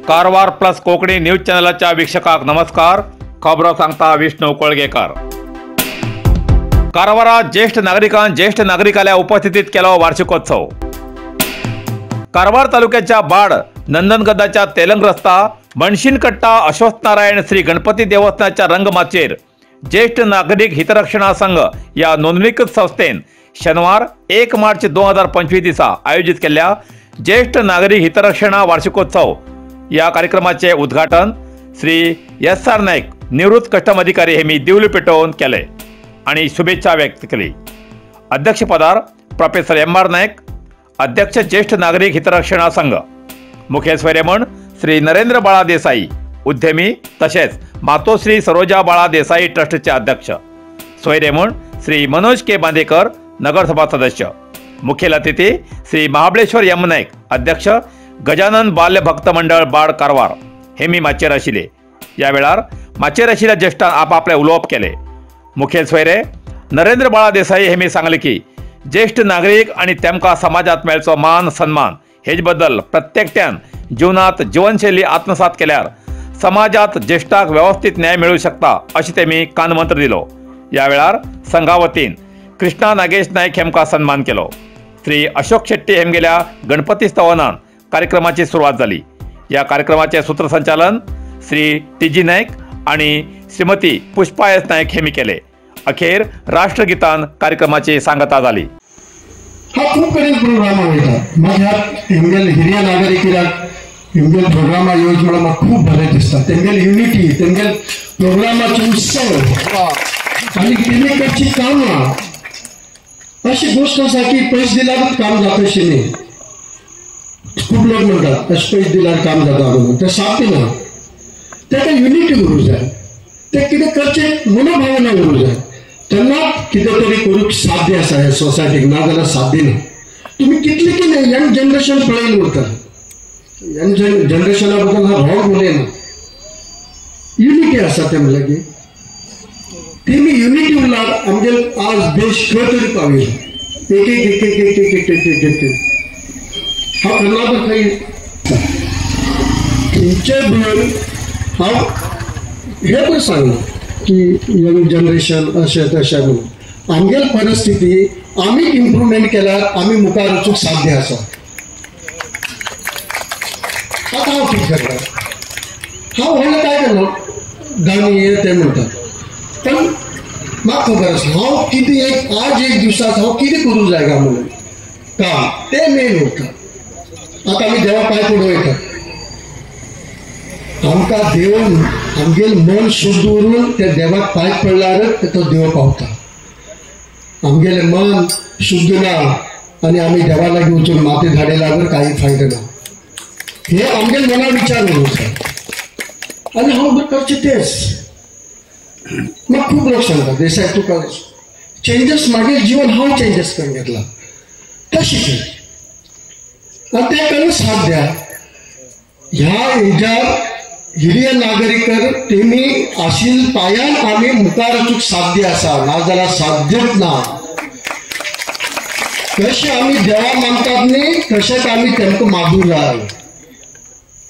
Karwar plus Konkani news चॅनलाच्या वीक्षकांक नमस्कार। खबरो सांगता विष्णू कोळगेकर। कारवारा ज्येष्ठ नागरिकांन ज्येष्ठ नागरिकाल्या उपस्थितीत केलो वार्षिकोत्सव। कारवार तालुक्याच्या बाड नंदनगदाच्या तेलंग रस्ता बनशिनकट्टा अश्वत्थनारायण श्री गणपती देवस्थानाच्या रंगमाचयेर ज्येष्ठ नागरिक हितरक्षणा संघ या नोंदणीकृत संस्थेन शनिवार 1 मार्च 2025 दिसा आयोजित केल्ल्या ज्येष्ठ नागरिक हितरक्षणा वार्षिकोत्सव या कार्यक्रमाचे उद्घाटन श्री एस आर नाईक निवृत्त कस्टम अधिकारी हेमी दिवली पेटोवन केले आणि शुभेच्छा व्यक्त केली। अध्यक्षपदार प्रोफेसर एम आर नाईक, अध्यक्ष ज्येष्ठ नागरिक हितरक्षणा संघ, मुखेल सोयरे म्हण श्री नरेंद्र बाळा देसाई उद्यमी तसेच मातोश्री सरोजा बाळा देसाई ट्रस्टचे अध्यक्ष, सोयरे म्हण श्री मनोज के बांदेकर नगरसभा सदस्य, मुखेल अतिथी श्री महाबळेश्वर एम नाईक अध्यक्ष गजानन बाल्य भक्त मंडळ बाड कारवार हे मी माचयेर आशिल्ले। या वेळार माचयेर आशिल्ल्या ज्येष्ठान आपापले उलोवप केले। मुखेल सोयरे नरेंद्र बाळा देसाई हे मी सांगले की ज्येष्ठ नागरिक आणि तेमकां समाजात मेळचो मान सन्मान हेज बद्दल प्रत्येकट्यान जीवनात जीवनशैली आत्मसात केल्यार समाजात ज्येष्ठाक व्यवस्थित न्याय मेळू शकता अशें तेमी कानमंत्र दिलो। या वेळार संघा वतीन कृष्णा नागेश नाईक हेमकां सन्मान केलो। श्री अशोक शेट्टी हेमगेल्या गणपती स्तवनान कार्यक्रमाची सुरुवात झाली। या कार्यक्रमाचे सूत्रसंचालन श्री टी जी नाईक आणि श्रीमती पुष्पा एस नाईक हेमी केले। अखेर राष्ट्रगीतान कार्यक्रमाची सांगता झाली। हा खूप कडेन प्रोग्राम वयता म्हाज्या हेमगेल हिरिया नागरिकांक हेमगेल प्रोग्रामा येवज म्हणून म्हाका खूब बरें दिसता। तेमगेल युनिटी, तेमगेल प्रोग्रामाचे उत्सव आनी तेमी करची कामां अशी गोश्ट आसा की पयशे दिल्यारूच काम जाता अशें न्ही। खूब लोक म्हणटात अशें पयशे दिल्यार काम जाता म्हणून, तें सारकें ना। ताका युनिटी उरूंक जाय, तें कितें करचें मनोभावना उरूंक जाय, तेन्ना कितें तरी करूंक साध्य आसा ह्या सोसायटीक, ना जाल्यार साध्य ना। तुमी कितले कितें यंग जनरेशन पळयन उरता, यंग जनरेशना बद्दल हांव रॉंग उलयना। युनिटी आसा तें म्हणल्यार की तेमी युनिटी उरल्यार आमगेल आज देश खंय तरी पावयलो। एक एक एक एक एक एक एक एक एक हांव केन्ना खंय तुमचे भितर हांव हें पण सांगना की यंग जनरेशन अशें तशें म्हणून आमगेल परिस्थिती आमी इम्प्रुवमेंट केल्यार आमी मुखार वचूंक साध्य आसा। आतां हांव कितें करता, हांव व्हडलें कांय करना, गाणी हें तें म्हणटात, पण म्हाका खबर आसा हांव कितें एक आज एक दिवसाक हांव कितें करूंक जाय काय म्हणून काम तें मेन उरता। आतां आमी देवा पांय पडूं वयता, आमकां देव आमगेल मन शुद्ध उरून त्या देवाक पांय पडल्यारच तो देव पावता। आमगेलें मन शुद्ध ना आनी आमी देवा लागीं वचून माती धाडयल्यार कांय फायदो ना, हे आमगेल मना विचार उरूंक जाय। आनी हांव करचें तेंच। म्हाका खूब लोक सांगता देसाय तुका चेंजस मागीर जीवन हांव चेंजस करून घेतला तशें तें आनी तें करून साध्य। ह्या एजार हिरिया नागरिकर तेमी आशिल पायान आमी मुखार वचूंक साध्य आसा, नाजाल्यार साध्यच ना। कशें आमी देवा मानतात न्ही तशेंच आमी तेमकां मागूंक जाय,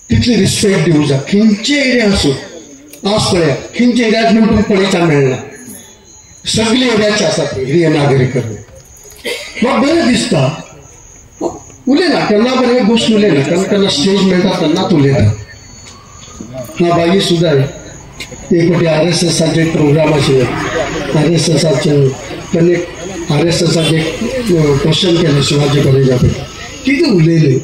तितली रिस्पेक्ट दिवंक जाय। खंयचे एरिया आसूं, आज पळया खंयचे एरियाक म्हूण तुमकां पळयता मेळना, सगळे एरियाचे आसात हिरिया नागरिकर। म्हाका बरें दिसता उलयना केन्ना बरें गोश्ट उलयना, केन्ना केन्ना स्टेज मेळटा तेन्नाच उलयता। हा बाई सुद्दां एक फावटी आर एस एसाचे प्रोग्राम आशिल्ले, आर एस एसाचे तेन्ना आर एस एसाचे क्वेश्चन केलें शिवाजी कॉलेजा कडेन, कितें उलयलें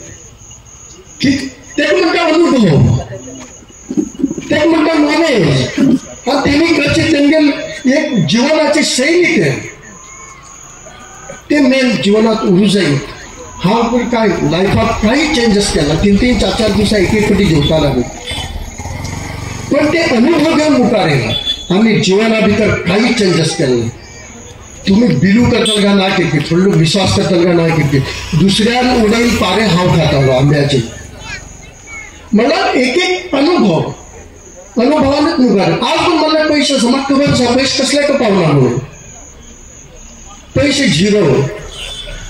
तेका म्हणटा अनुभव, तेका म्हणटा नॉलेज। आनी तेणी करचें तेमगेल एक जिवनाची शैली तें तें मेन जिवनात उरूंक जाय। हांव पण काय लायफाक कांय चेंजस केला, 3 3 4 4 दिवसा एक एक फावटी जेवतालो आमी, पण ते अनुभव घेवन मुखार येयला। आमी जिवना भितर कांय चेंजस केले ना। तुमी बिलू करतले काय ना कितें, थोडो लोक विश्वास करतले काय ना कितें, दुसऱ्यान उडयल पारे हांव खातालो आंब्याचे, म्हणल्यार एक एक अनुभव अनुभवानच मुखार. आज पण मला पैसे आसा, म्हाका खबर आसा पयशे कसले पावना म्हणून. पैसे झिरो.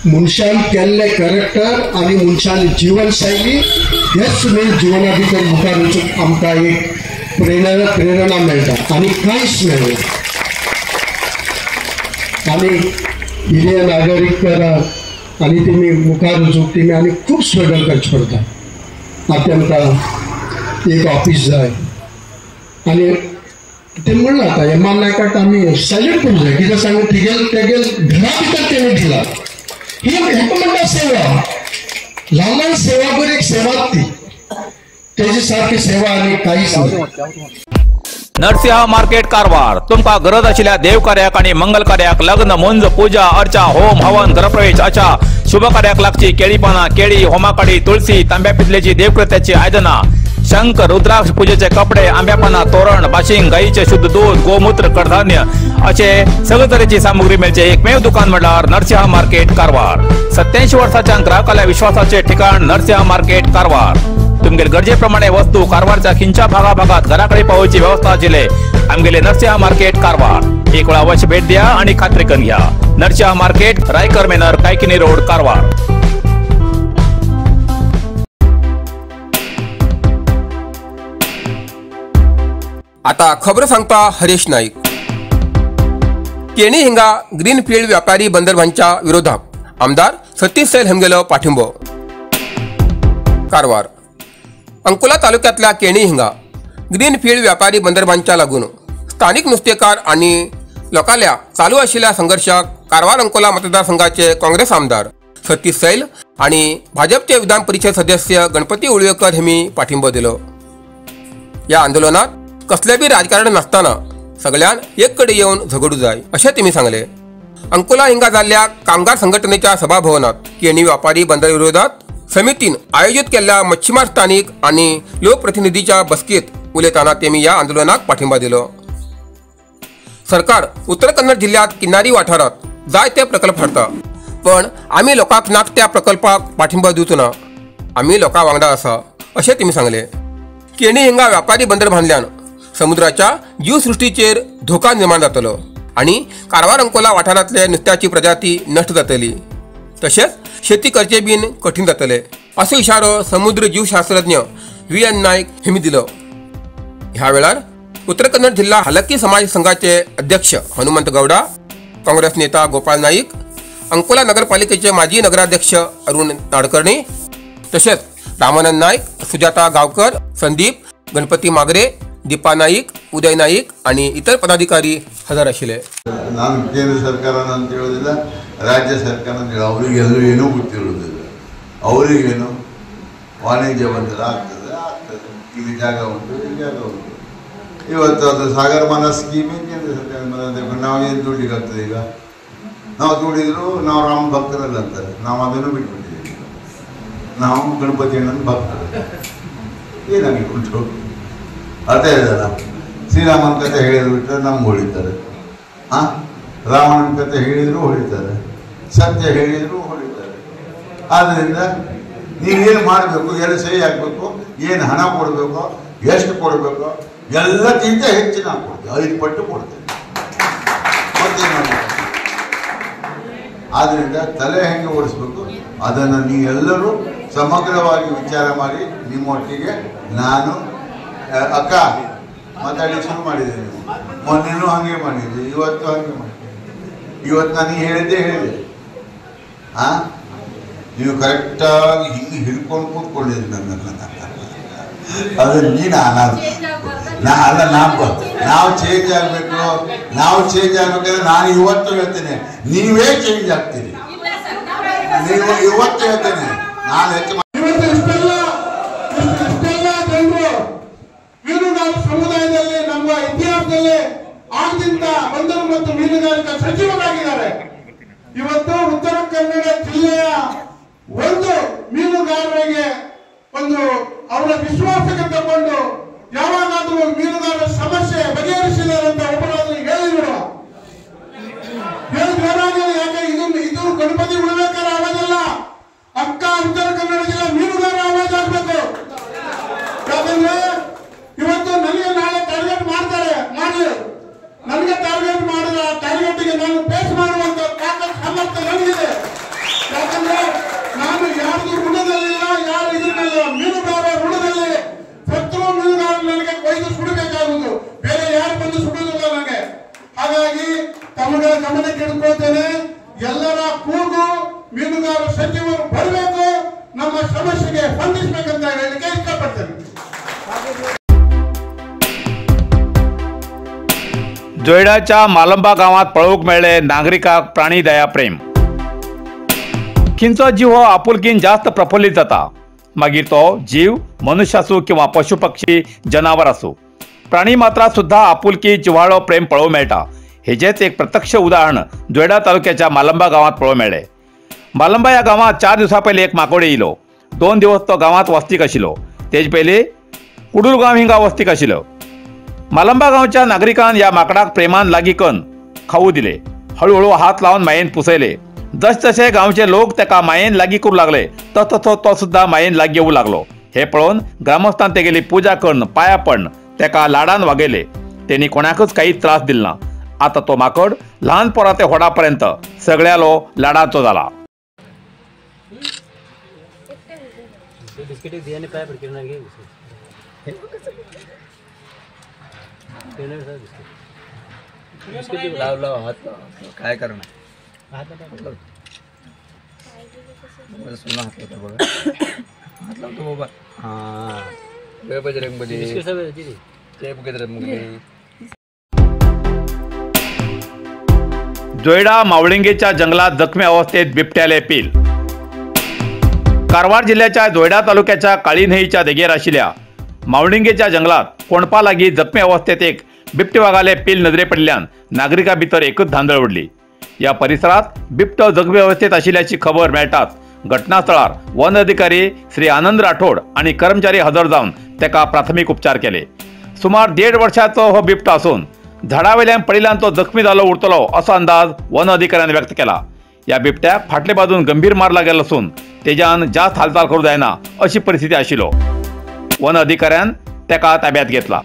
मनशान केल्ले कॅरेक्टर आनी मनशान जीवनशैली हेच मेन जिवना भितर मुखार वचूंक आमकां एक प्रेरणा मेळटा आनी कांयच मेळना. आनी हिरिय नागरीक आनी तेमी मुखार वचूंक तेमी आनी खूब स्ट्रगल करचें पडटा. आतां तेमकां एक ऑफीस जाय आनी ते म्हणलां आतां हेमा नायकाक आमी सॅल्यूट करूंक जाय. कित्याक सांगू, तेगेल तेगेल घरा भितर तेणें दिला. ही हेका म्हणटा सेवा. ल्हान ल्हान सेवा बरी एक सेवाच ती, तेजी सारकी सेवा आनी कांयच ना. नरसिंह मार्केट कारवार तुमका गरज आशिल्ल्या देवकार्याक आनी मंगल कार्याक, लग्न, मुंज, पूजा अर्चा, होम हवन, गृहप्रवेश अशा शुभ कार्याक लागची केळी पानां, केळी, होमाकाडी, तुळसी, तांब्या पितलेची देवकृत्याची आयदनां, शंख, रुद्राक्ष, पूजेचे कपडे, आंब्या पानां, तोरण, बाशिंग, गायीचे शुद्ध दूध, गोमूत्र, कडधान्य असे सगळे तरेची सामुग्री मेळचे एकमेव दुकान म्हणल्यार नरसिंह मार्केट कारवार. 87 वर्साच्या ग्राहकाल्या विश्वासाचे ठिकाण नरसिंह मार्केट कारवार. तुमगेले गरजेप्रमाणे वस्तू कारवारच्या खिंच्या भागाभागात घराकडे पावोवची व्यवस्था आशिल्ले आमगेले नरसिंह मार्केट कारवार. एक वेळा अवश्य भेट द्या आणि खात्री करून घ्या. Narasimha market, Raikar manor, Kaikini road, Karwar. आता खबर सांगता हरेश नाईक. केणी हिंगा ग्रीनफील्ड व्यापारी बंदरबांच्या विरोधात आमदार सतीश सैल हेमगेलो पाठिंबो. कारवार अंकोला तालुक्यातल्या केणी हिंगा ग्रीनफील्ड व्यापारी बंदरबांच्या लागून स्थानिक नुस्तेकार आणि लोकांल्या चालू आशिल्ल्या संघर्षाक कारवार अंकोला मतदारसंघाचे काँग्रेस आमदार सतीश सैल आणि भाजपचे विधान परिषद सदस्य गणपती उळवेकर हेमी पाठिंबो दिलो. या आंदोलनात कसले बी राजकारण नासतना सगळ्यान एक कडे येवन झगडू जाय अशें तेमी सांगले. अंकोला हिंगा जाल्ल्या कामगार संघटनेच्या सभाभवनात केणी व्यापारी बंदर विरोधात समितीन आयोजित केल्ल्या मच्छीमार स्थानिक आणि लोकप्रतिनिधीच्या बसकेत उलयतना तेमी ह्या आंदोलनाक पाठिंबा दिलो. सरकार उत्तर कन्नड जिल्ह्यात किनारी वाठारात जायते प्रकल्प हाडटा, पण आमी लोकांक नाक त्या प्रकल्पाक पाठिंबा दिवचो ना, आमी लोकां वांगडा आसा अशें तेमी सांगले. केणी हिंगा व्यापारी बंदर बांदल्यान समुद्राच्या जीवसृष्टीचेर धोका निर्माण जातलो आणि कारवार अंकोला वाठारांतले नुस्त्याची प्रजाती नष्ट जातली, तशेंच शेती करचे बीन कठीण जातले असो इशारो समुद्र जीवशास्त्रज्ञ व्ही एन नाईक हेमी दिलो. ह्या वेळार उत्तर कन्नड जिल्हा हलक्की समाज संघाचे अध्यक्ष हनुमंत गौडा, काँग्रेस नेता गोपाल नाईक, अंकोला नगरपालिकेचे माजी नगराध्यक्ष अरुण नाडकर्णी, तसेच रामानंद नाईक, सुजाता गावकर, संदीप, गणपती मागरे, दीपा नाईक, उदय नाईक आणि इतर पदाधिकारी हजर आशिल्ले. ನಾನು ಕೇಂದ್ರ ಸರ್ಕಾರ ಅಂತ ಹೇಳೋದಿಲ್ಲ, ರಾಜ್ಯ ಸರ್ಕಾರ ಅಂತ ಹೇಳಿ ಅವರಿಗೆಲ್ಲೂ ಏನೂ ಗೊತ್ತಿರೋದಿಲ್ಲ. ಅವರಿಗೇನು ವಾಣಿಜ್ಯ ಬಂದರೆ ಆಗ್ತದೆ ಆಗ್ತದೆ, ಇಲ್ಲಿ ಜಾಗ ಉಂಟು, ಇಲ್ಲಿ ಜಾಗ ಉಂಟು. ಇವತ್ತು ಅದು ಸಾಗರಮಾಲ ಸ್ಕೀಮೇ ಕೇಂದ್ರ ಸರ್ಕಾರ ಬಂದರೆ ನಾವು ಏನು ದುಡ್ಡಿಗಾಗ್ತದೆ? ಈಗ ನಾವು ದುಡಿದ್ರು ನಾವು ರಾಮ ಭಕ್ತರಲ್ಲ ಅಂತಾರೆ, ನಾವು ಅದನ್ನು ಬಿಟ್ಬಿಟ್ಟಿದ್ದೀವಿ. ನಾವು ಗಣಪತಿ ಅಣ್ಣನ ಭಕ್ತರು, ಏನಾಗಿ ಉಂಟು ಅರ್ಥ ಹೇಳಿದಲ್ಲ. ಶ್ರೀರಾಮನ ಕಥೆ ಹೇಳಿದ್ರು ಬಿಟ್ಟರೆ ನಮ್ಗೆ ಹೊಡಿತಾರೆ, ಹಾಂ, ರಾವಣನ ಕಥೆ ಹೇಳಿದರೂ ಹೊಡಿತಾರೆ, ಸತ್ಯ ಹೇಳಿದರೂ ಹೊಡಿತಾರೆ. ಆದ್ದರಿಂದ ನೀವೇನು ಮಾಡಬೇಕು, ಎಲ್ಲಿ ಸಹಿ ಹಾಕಬೇಕು, ಏನು ಹಣ ಕೊಡಬೇಕು, ಎಷ್ಟು ಕೊಡಬೇಕು, ಎಲ್ಲಕ್ಕಿಂತ ಹೆಚ್ಚು ನಾವು ಕೊಡ್ತೇವೆ, 5 ಪಟ್ಟು ಕೊಡ್ತೇವೆ. ಮತ್ತೇನು ಮಾಡಬೇಕು? ಆದ್ದರಿಂದ ತಲೆ ಹೆಂಗೆ ಓಡಿಸ್ಬೇಕು ಅದನ್ನು ನೀವೆಲ್ಲರೂ ಸಮಗ್ರವಾಗಿ ವಿಚಾರ ಮಾಡಿ. ನಿಮ್ಮೊಟ್ಟಿಗೆ ನಾನು ಅಕ್ಕ ಮಾತಾಡಿ ಶುರು ಮಾಡಿದ್ದೀನಿ. ನೀವು ಮೊನ್ನೆನೂ ಹಾಗೆ ಮಾಡಿದ್ದೆ, ಇವತ್ತು ಹಾಗೆ ಮಾಡಿದ್ದೆ. ಇವತ್ತು ನಾನು ಹೇಳಿದ್ದೆ ಹೇಳಿದೆ. ಹಾಂ, ನೀವು ಕರೆಕ್ಟಾಗಿ ಹಿಂಗೆ ಹಿಡ್ಕೊಂಡು ಕೂತ್ಕೊಂಡಿದ್ರಿ ನನ್ನನ್ನು. ಅದು ನೀನು ನಾ ಅಲ್ಲ, ನಾವು ಚೇಂಜ್ ಆಗಬೇಕು. ನಾವು ಚೇಂಜ್ ಆಗ್ಬೇಕಾದ್ರೆ ನಾನು ಇವತ್ತು ಹೇಳ್ತೇನೆ, ನೀವೇ ಚೇಂಜ್ ಆಗ್ತೀರಿ. ನೀವು ಇವತ್ತು ಹೇಳ್ತೇನೆ, ನಾನು ಹೆಚ್ಚು ಮೀನುಗಾರ ಸಮುದಾಯದಲ್ಲಿ ನಮ್ಮ ಇತಿಹಾಸದಲ್ಲಿ ಆಗಿಂದ ಬಂದರು ಮತ್ತು ಮೀನುಗಾರಿಕಾ ಸಚಿವರಾಗಿದ್ದಾರೆ. ಇವತ್ತು ಉತ್ತರ ಕನ್ನಡ ಜಿಲ್ಲೆಯ ಒಂದು ಮೀನುಗಾರರಿಗೆ ಒಂದು ಅವರ ವಿಶ್ವಾಸಕ್ಕೆ ತಗೊಂಡು ಯಾವಾಗಾದ್ರೂ ಮೀನುಗಾರರ ಸಮಸ್ಯೆ ಬಗೆಹರಿಸಿದ್ದಾರೆ ಅಂತ ಒಬ್ಬರಾದ್ರೂ ಹೇಳಿದ್ರು. ಹೇಳಿ ಯಾಕೆ ಇದು ಇದು ಗಣಪತಿ ಉಳಬೇಕಾರ ಆವಾಜಲ್ಲ, ಅಕ್ಕ ಉತ್ತರ ಕನ್ನಡ ಜಿಲ್ಲೆ ಮೀನುಗಾರರ ಆವಾಜ್ ಆಗ್ಬೇಕು. ಯಾಕಂದ್ರೆ ಇವತ್ತು ನನಗೆ ನಾಳೆ ಟಾರ್ಗೆಟ್ ಮಾಡ್ತಾರೆ, ಮಾಡಲಿ. ನನಗೆ ಟಾರ್ಗೆಟ್ ಮಾಡಿದ ಆ ಟಾರ್ಗೆಟ್ಗೆ ನಾನು ಫೇಸ್ ಮಾಡುವಂತ ತಾಕತ್ತು ಸಾಮರ್ಥ್ಯ ನನಗಿದೆ. ಯಾಕಂದ್ರೆ ನಾನು ಯಾರ್ದು ಋಣದಲ್ಲಿಲ್ಲ, ಯಾರು ಇದ್ರಲ್ಲ. ಮೀನುಗಾರ ಋಣದಲ್ಲಿ ಶತ್ರು ಮೀನುಗಾರ ನನಗೆ ಕೊಯ್ದು ಸುಡಬೇಕಾಗುವುದು, ಬೇರೆ ಯಾರು ಬಂದು ಸುಡುವುದಿಲ್ಲ ನನಗೆ. ಹಾಗಾಗಿ ತಮ್ಮಗಳ ಗಮನಕ್ಕೆ ಇಟ್ಕೊಳ್ತೇನೆ, ಎಲ್ಲರ ಕೂಗು ಮೀನುಗಾರ ಸಚಿವರು ಬರಬೇಕು, ನಮ್ಮ ಸಮಸ್ಯೆಗೆ ಸ್ಪಂದಿಸಬೇಕಂತ ಹೇಳಲಿಕ್ಕೆ ಇಷ್ಟಪಡ್ತೇನೆ. जोयडाच्या मालंबा गांवात पळोवंक मेळ्ळे नागरिकांक प्राणी दया प्रेम. खंयचो जीव हो आपुलकीन जास्त प्रफुल्लित जाता, मागीर तो जीव मनुष्य आसूं किंवा पशु पक्षी जनावर आसूं. प्राणी मात्रा सुद्धा आपुलकी जिव्हाळो प्रेम पळोवंक मेळटा. हेजेच एक प्रत्यक्ष उदाहरण जोयडा तालुक्याच्या मालंबा गांवात पळोवंक मेळ्ळें. मालंबा ह्या गांवांत 4 दिवसां पयलीं एक माकोडे येयलो. 2 दिवस तो गांवांत वस्तीक आशिल्लो. तेज पयलीं कुडूर गांव हिंगा वस्तीक आशिल्लो. मालंबा गांवच्या नागरिकान ह्या माकडाक प्रेमान लागीं कन्न खावू दिले, हळूहळू हात लावन मायेन पुसयले. जशे गांवचे लोक तेका मायेन लागीं करूं लागले तस तो सुद्दां मायेन लागीं येवूं लागलो. हे पळोवन ग्रामस्थान तेगेली पुजा करून पांया पडून तेका लाडान वागयले. तेणी कोणाकूच काही त्रास दिल ना. आतां तो माकड ल्हान पोरा ते व्हडा पर्यंत सगळ्यालो लाडाचो जाला. लाव लाव हात लाव, काय करणार हात लाव, सुना हात लावतो बघा, हात लावतो बाबा. हां जय बजरंग बली, जय बजरंग बली. जोयडा मावळिंगेच्या जंगलात जखमी अवस्थेत बिबट्याले पील. कारवार जिल्ह्याच्या जोयडा तालुक्याच्या काळी न्हंयच्या देगेर आशिल्ल्या मावळिंगेच्या जंगलात कोणपा लागीं जखमी अवस्थेत एक बिबटे वागाले पील नजरे पडल्यान नागरिकां भितर एकच धांदळ उडली. या परिसरात बिबटो जखमी अवस्थेत आशिल्ल्याची खबर मेळटाच घटनास्थळार वन अधिकारी श्री आनंद राठोड आनी कर्मचारी हजर जावन तेका प्राथमीक उपचार केले. सुमार 1.5 वर्षाचो हो बिबटो आसून झाडावेल्यान पडिल्ल्यान तो जखमी जालो उरतलो असो अंदाज वन अधिकाऱ्यान व्यक्त केला. या बिबट्याक फाटले बाजून गंभीर मार लागेल आसून तेजान जास्त हालचाल करूं जायना अशी परिस्थिती आशिल्लो. वन अधिकाऱ्यान तेका ताब्यात घेतला.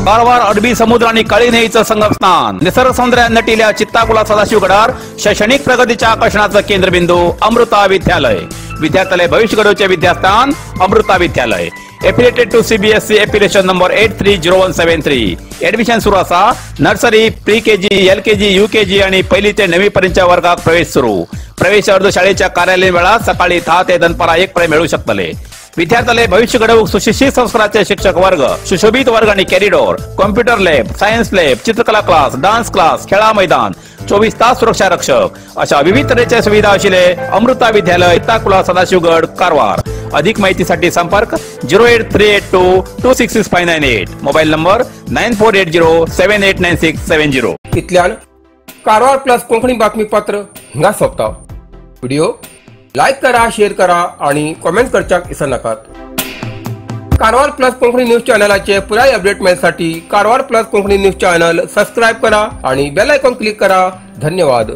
कारवार अरबी समुद्र आणि काळी न्हंयेचं संगमस्थान, निसर्ग सौंदर्यान नटिल्या चित्ताकुला सदाशिवगडार शैक्षणिक प्रगतीच्या आकर्षणाचं केंद्रबिंदू अमृता विद्यालय. विद्यार्थ्याले भविष्य घडवचे विद्यास्थान Amrita Vidyalaya. Affiliated to CBSE affiliation number 830173. Admission सुरू आसा. Nursery, pre KG, LKG, UKG आणि पहिली ते 9वी पर्यंतच्या वर्गात प्रवेश सुरू. प्रवेश अर्ज शाळेच्या कार्यालयीन वेळात सकाळी 10 ते दनपारा 1 पर्यंत मिळू शकतले. विद्यार्थ्याले भविष्य घडवूक सुशिक्षित संस्काराचे शिक्षक वर्ग, सुशोभित वर्ग आणि corridor, computer lab, science lab, चित्रकला क्लास, डान्स क्लास, खेळा मैदान, 24 तास सुरक्षा रक्षक अशा विविध तऱ्हेच्या सुविधा आशिल्ले अमृता विद्यालय, चित्ताकुला, सदाशिवगड, कारवार. अधिक माहितीसाठी संपर्क 08382 266598, मोबाईल नंबर 9480 789670. इतल्यान कारवार प्लस कोंकणी बातमीपत्र हिंगा सोंपता. व्हिडिओ लायक करा, शेअर करा आणि कॉमेंट करच्याक विसरनाकात. कारवार प्लस कोंकणी न्यूज चॅनलाचे पुराय update मेळसाठी Karwar plus Konkani news channel subscribe करा आणि बेल आयकॉन क्लिक करा. धन्यवाद.